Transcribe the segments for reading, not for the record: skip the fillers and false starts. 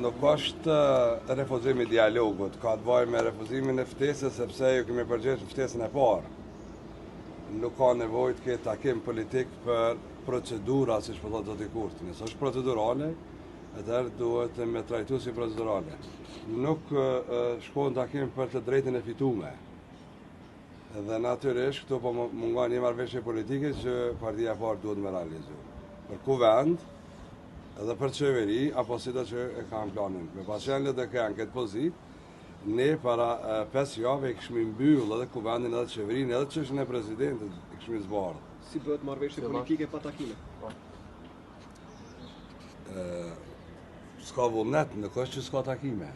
Nuk është refuzim i dialogut, ka të bëjë me refuzimin e ftesës sepse ju kemi përgjigj në ftesën e parë. Nuk ka nevojë të ketë takim politik për procedura, siç po thotë zoti Kurti. Nëse është procedurale, atëherë duhet me trajtu si procedurale. Nuk shkon takim për të drejtën e fitume. Dhe natyrisht këtu po mungon një marrëveshje politike që partia e parë duhet me realizu. Për kuvend dhe për qeveri, apo sido që e kanë planin. Me pas qenë LDK në këtë pozitë, ne para 5 jave e kishmi mbyll edhe kuvendin edhe qeverinë edhe çështjen e presidentit e kishmi zbardh. Si bëhet marrëveshje politike pa takime? Po. S'ka vullnet, nuk është që s'ka takime.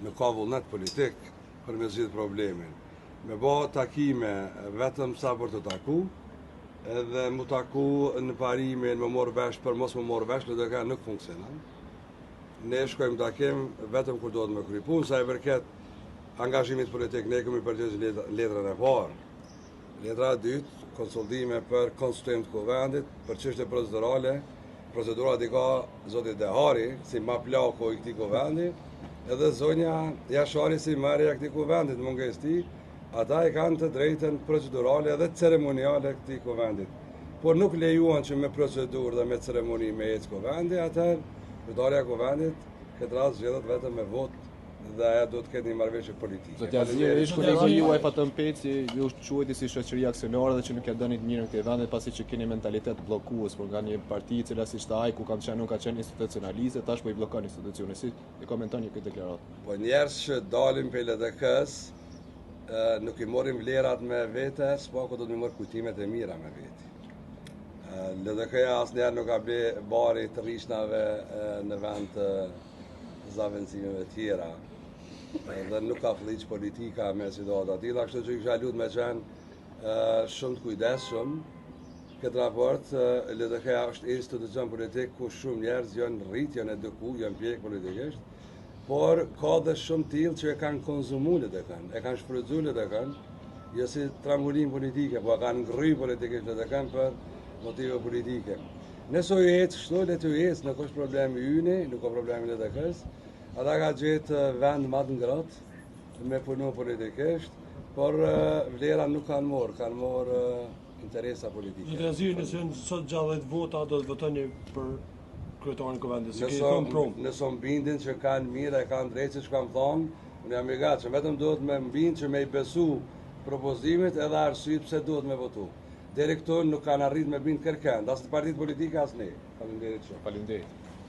Nuk ka vullnet politik për me zgjidh problemin. Me bo takime vetëm sa për të taku, edhe mu taku në parimin me morë vesh për mos me morë vesh, LDK nuk funksionon. Ne shkojmë takim vetëm kur duhet me kry punë, sa i përket angazhimit politik, ne kemi përgjigj letrën e parë. Letra e dytë, konsultime për konstituim të kuvendit, për çështje procedurale, procedurat i ka zoti Dehari, si ma plaku i këtij kuvendi, edhe zonja Jashari si ma e reja e këtij kuvendit, në mungesë tij, ata e kanë të drejtën procedurale edhe ceremoniale këtij kuvendit. Por nuk lejuan që me procedurë dhe me ceremoni me ecë kuvendi, atëherë kryetarja e kuvendit këtë rast zgjedhet vetëm me votë dhe ajo duhet të ketë një marrëveshje politike. Zoti Haziri, ish kolegu juaj Faton Peci, ju quajti si shoqëri aksionare dhe që nuk ia doni të mirën këtij vendi pasi që keni mentalitet bllokues, por nga një parti e cila siç tha ai ku kam qenë nuk ka qenë institucionaliste, tash po i bllokon institucionet. Si e komentoni këtë deklaratë? Po njerëz që dalin prej LDK-s, nuk i morrin vlerat me vete, së paku do të marrë kujtimet e mira me vete. LDK-ja asnjëherë nuk ka ble bari të rrishnave në vend të zavendësimeve tjera dhe nuk ka flliq politika me situata të tilla, kështu që i kisha lut me qenë shumë të kujdesshëm. Këtë raport, LDK-ja është institucion politik ku shumë njerëz janë rrit, janë eduku, janë pjek politikisht, por ka dhe shumë tillë që e kanë konsumu LDK-n, e kanë shfrytëzu LDK-n, jo si trampolinë politike, po e kanë ngrry politikisht LDK-n për motive politike. Nëse u ecë kështu, le të ecë, nuk është problem i yni, nuk është problem i LDK-s. Ata ka gjetë vend më të ngrohtë me punu politikisht, por vlera nuk kanë morë, kanë morë interesa politike. Zoti Haziri, nëse janë sot 60 vota, do të votoni për kryetarin e Kuvendit, si keni thënë prom. Nëse më bindin që kanë mirë e kanë drejtë siç kam thonë, unë jam i gatshëm, vetëm duhet me më bind që me i besu propozimit edhe arsyet pse duhet me votu. Deri këtu nuk kanë arrit me bind kërkend, as partitë politike as ne. Faleminderit shumë. Faleminderit.